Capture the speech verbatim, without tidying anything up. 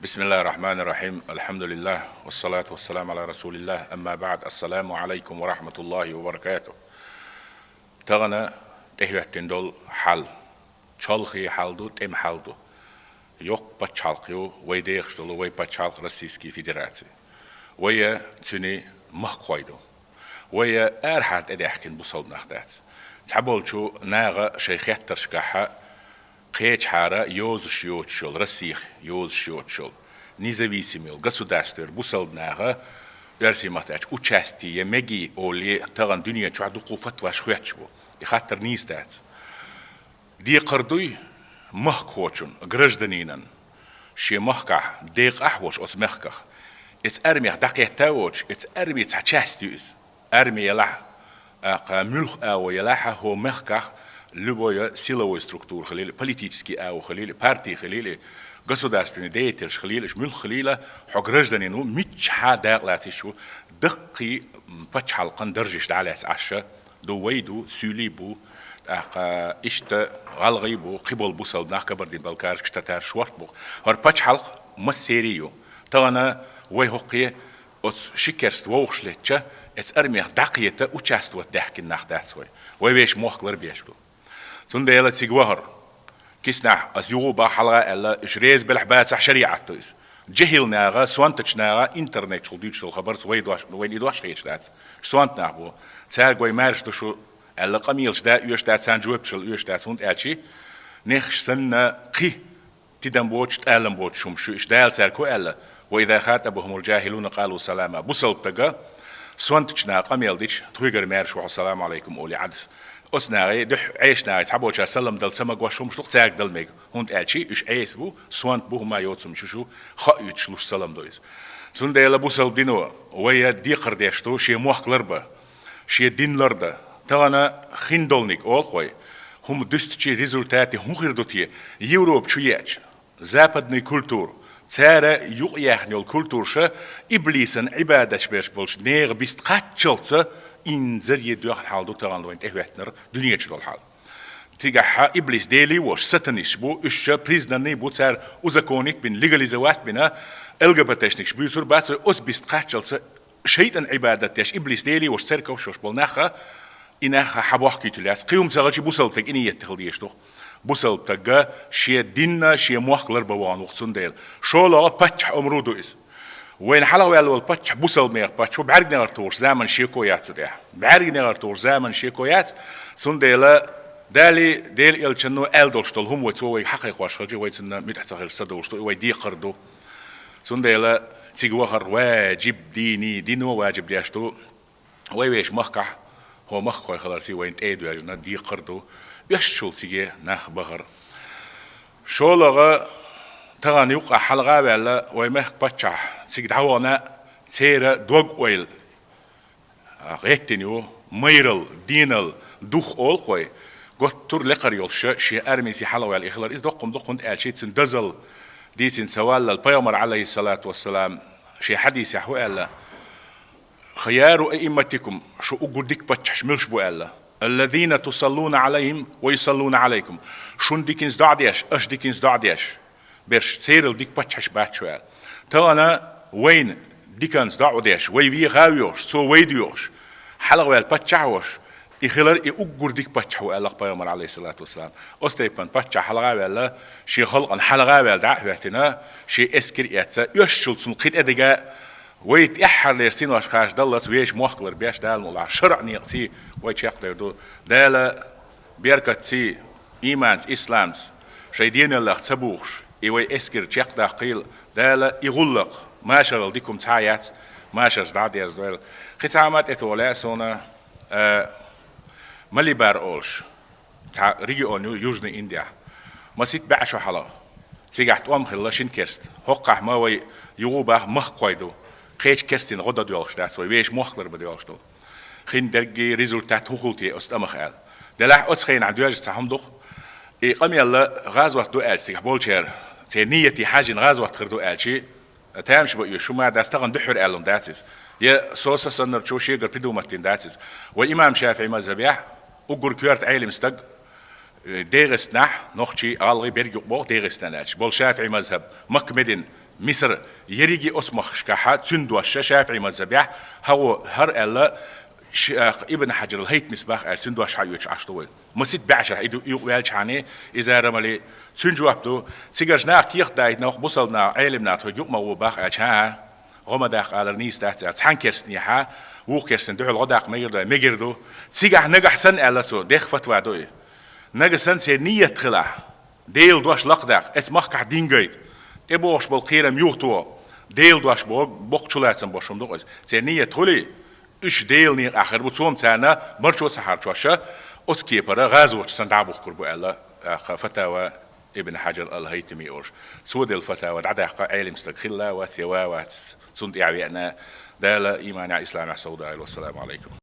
بسم الله الرحمن الرحيم. الحمد لله والصلاة والسلام على رسول الله. أما بعد. السلام عليكم ورحمة الله وبركاته. Тахана тӀехӀоьттина долу хьал чолхе хьал ду, тӀема хьал ду. Йоккха пачхьалкх ю вай дехаш долу, вай пачхьалкх Российский Федераций. Вай цуьнан махкахой ду. Вай арахьара тӀедаьхкина бусалба нах дац. Цхьаболчу наха шайн хеттаршкахьа кхечахьара йозуш йоцуш йолу, Россих йозуш йоцуш йолу, независимый йолу государствера бусалба наха, оьрсийн маттахь аьлча, участие я мегий олий, тахана дуьне чохь дуккха фатваш хоьттуш бу. И хаттар нийса дац. Декхар дуй махкахочун, гражданинан, шен махкахь, декъахь а волуш оцу мехках, эца армех дӀакхетта а воцуш, эца армин цхьа часть ю иза. Арми елахь, а, кха, муьлхха агӀо елахь а, хӀо мехкахь любой силовой структура хилийла, политический агӀо хилийла, парти хилийла, государственный деятелаш хилийла, муьлхха хилийла, хьо гражданин ву, миччахьа дакъа лаца йиш ву, даккхий, м, пачхьалкхан даржаш дӀалаьцна Ӏаш ду, вай ду, суьйлий бу, тӀаккха иштта гӀалгӀай бу, кхиболу бусалба нах, кабардин-балкараш, татараш, шорта бу. ХӀара пачхьалкх массеран ю. Тахана вай хӀокхе оцу ши керста вовшах летча, эца армех дӀакхета, участвовать даьхкина нах дац вай. Вай вешан мохк ларбеш бу. Цундела цига вахара. Киснахь ас юха а боху, хьалха а аьлла, уьш реза белахь, бацахь, шариӀат ду иза. ЖехӀил наха, сонтачу наха интернет чухула дуьйцуш долу хабарца вай дош, вайна и дош хеташ дац. Сонта нах бу. Цаьрга вай маьрша ду шу аьлла, къамелаш да оьшуш дац, царна жоьпташ оьшуш дац, хӀунда аьлча нехаш санна кхин тидам боцуш, тӀалам боцуш хӀумаш ю, уьш Дала цаьрга хӀун аьлла: «Ва иза хатабахумул жахилуна къалу салама». Бусалба стага сонтачу наха къамел дича, тхоьгара маьрша ву хьо, салам алейкум олий Ӏадас. Оцу нахе, дуьхьа Ӏеса нахе цхьаболчара салам дала ца магош хӀумаш ду-кх цаьрга дала мега, хӀунда аьлча уьш Ӏеса бу, сонта бу, хӀума йоцург шу, шу хоуьйтуш луш салам ду иза. Цундела бусалба дино вай декхар деш ду шен мохк ларбан, шен дин лардан. Тахана хиндолниг олу-кх вай, хӀума дуьстичи результате хӀун хир ду те, Европа чу еача, западный культура, цара юкъаяьхна йолу культураша иблисан Ӏибадат беш болчу нехан бист кхаччалца инзаре доьхна хьал ду тахана вайна тӀехӀоьттинарг, дуьнен чу долу хьал. Цигахь иблис делий вош, сатанисташ бу, уьш ша признанный бу, цара узаконить бина, легализовать бина, ЛГБТ-шникаш буьйцур бац, оцу бист кхаччалца шайтӀан Ӏибадат деш, иблис делий вош церковаш йолуш болу наха, и наха хьан бохкуьйтур яц. Кхин хӀума ца хилча, бусалба стаг и нийятта хила дезаш ду-кх. Бусалба стага шен динна, шен мохк ларбан вахана ву-кх цундела. ШолгӀа паччахь омру ду иза. Вайна хьалха ваьлла волу паччахь бусалба нехан паччахь ву, бӀаьрганегӀар тухуш заман шеко яц цу тӀехь. БӀаьрганегӀар тухуш заман шеко яц, цундела Дали, Делан элчано аьлла долуш долу хӀума вай цо вайга хьакхайкхош хилча, вай цунна муьтӀахь ца хилча ца долуш ду, и вай декхар ду. Цундела цига вахар ваджиб, дини, дино ваджиб деш ду. Вай вешан махкахь, хӀо махкахой хиларций вайна тӀе а доьжна, декхар ду. Оьшшул циге нах бахар. ШолгӀа, тахана юккъахь хьалха а ваьлла, вай мехкан паччахь цига дӀавахана, церан дог-ойла гӀеттина ю, майралла, денал, дух олу-кх вай, готтур лекхар йолуш шен армица хьалха ваьлла и хилар. Иза доккха хӀума ду-кх, хӀунда аьлча цуьнан дозалла дийцина ца валлал, пайхамар, алейхиссалату вассалам, шен хьадисехь хӀун аьлла: «Хияру аимматикум», шу уггар дика паччахьаш муьлш бу аьлла, «аллазина тусаллуна алейхим ва юсаллуна алейкум», шуна диканца доӀа деш, аша диканца доӀа деш берш, церал дика паччахьаш бац шу аьлла. Тахана вайна диканца доӀа деш, вай веха а воьхуш, цо вай доьхуш, хьалха ваьлла паччахь а волуш, и хилар и уггар дика паччахь ву аьлла-кх пайхамар, алейхиссалату вассалам. Оцу тайпана паччахь хьалха а ваьлла, шен халкъана хьалха а ваьлла дӀа а хӀоьттина, шен эскар а эцна, оьшшул цунна кхин тӀедига, вай тӀаьххьарлера синош кхача даллалц вешан мохк ларбеш, Дала мукъ лахь, шарӀан некъаций вай чекхдер ду. Дала беркатций, ийманца, исламца шайн денал лаха ца бухуш, и вай эскар чекхдаккхийла, Дала и гӀуллакх, машарал дика хӀума цхьа а яц, машарца дӀа а дерзадойла. Кхин цхьа хӀума тӀетоха лаьа суна, а, Малибар олуш цхьа регион ю Южный Индияхь. Масийтта бӀе шо хьалха. Цигахь тӀом хилла шина керста. ХӀокхахь ма вай юха а боху махкахой ду. Кхечу керстийн гӀо дан доьлхуш дац вай, вешан мохк ларбан доьлхуш ду. Хин дерриге результат хӀун хуьлу те оцу тӀамах аьлла. Делахь оцу хенахь доьжна цхьа хӀума ду-кх. И къамел гӀазот ду аьлча цигахь болчара, церан нийятий хьаьжжина гӀазот хир ду аьлча, тамаш бан оьшу, шу ма дац, тахана дуьххьара аьлла хӀума дац иза. Я со са саннарчо шегара придумать дина дац иза. Вай имам ШафиӀий мазхабехь уггар коьрта Ӏелим стаг, э, ДегӀастанахь, нохчий, гӀалгӀай берриг юкъа боху ДегӀастан аьлча, болу ШафиӀий мазхаб, Макка-Медина Мисар ерриге оцу махкашкахь цуьнан дош ШафиӀи мазхабехь хьагӀо хӀара аьлла, ш-, Ибн Хьаджар ал-ХӀайтамис бах аьлла, цуьнан дош хьаоьцуш Ӏаш ду вай. Масийтта бӀешарахь и ду, юкъа ваьлчхьана, иза рамали, цуьнан жоп ду, цигара наха кехат даийтина, бусалба наха, Ӏелам наха тхоьга юкъа ма гӀо бах аьлча, хӀан-хӀа, гӀо ма даккха алар нийса дац аьлла, цхьана керстанехьа, вукху керстан дуьхьал гӀо даккха мегар ду, мегар ду. Цигахь нагахь санна аьлла цо, дехха фатва ду и. Нагахь санна церан ният хилахь, Делан дош лакхадаккха, эцу махкахь дин гайта, тӀебогӀуш болу кхерам юхатоха, Делан дош боху, боккха чулацам беш хӀума ду-кх иза. Церан ният хуьлий, уьш Делан некъахь хир бу, цо-м царна марчо ца хьарчош, оцу кепара гӀазотехь санна дӀабухкур бу аьлла, тӀаккха фатава Ибн Хьаджар ал-ХӀайтами олуш. Цо делла фатава дӀадаккха Ӏелам стаг хилла а вац, я ва а вац, цунна тӀаьхьа веана, Дала иманехь, исламехь совдойла. Вассаламу Ӏалайкум.